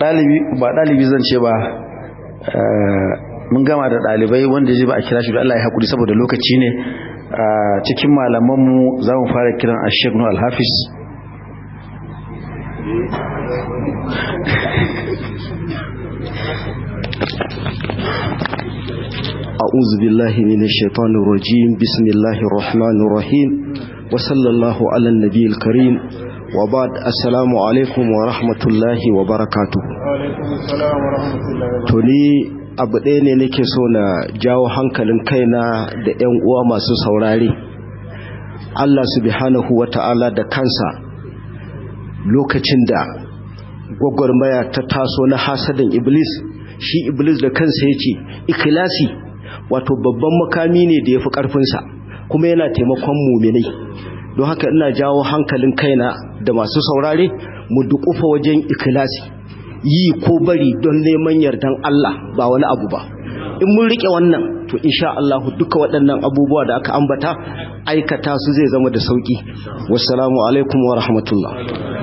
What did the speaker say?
Ɗalibi ba ɗalibi zan ce ba, mun gama da ɗalibai wanda ji ba a kira shi da Allah ya haƙuri saboda lokaci ne. Cikin malamanmu za mu fara kiran a Sheikh Nuhu Alhafiz. أعوذ بالله من الشيطان الرجيم. بسم الله الرحمن الرحيم، وصلى الله على النبي الكريم، وبعد. السلام عليكم ورحمة الله وبركاته. To ni abu ɗaya ne nake so na jawo hankalin kaina da 'yan uwa masu saurare. Allah subhanahu wa ta'ala da kansa, lokacin da gwagwarmaya ta taso na hasadin Iblis, shi Iblis da kansa ya ce ikhlasi wato babban makami ne da ya fi ƙarfinsa, kuma yana taimakon muminai. Don haka ina jawo hankalin kaina da masu saurare mu duƙufa wajen ikhlasi, yi ko bari don neman yardan Allah, ba wani abu ba. In mun rike wannan, to insha Allah duka waɗannan abubuwa da aka ambata, aikata su zai zama da sauki. Wassalamu alaikum wa rahmatullah.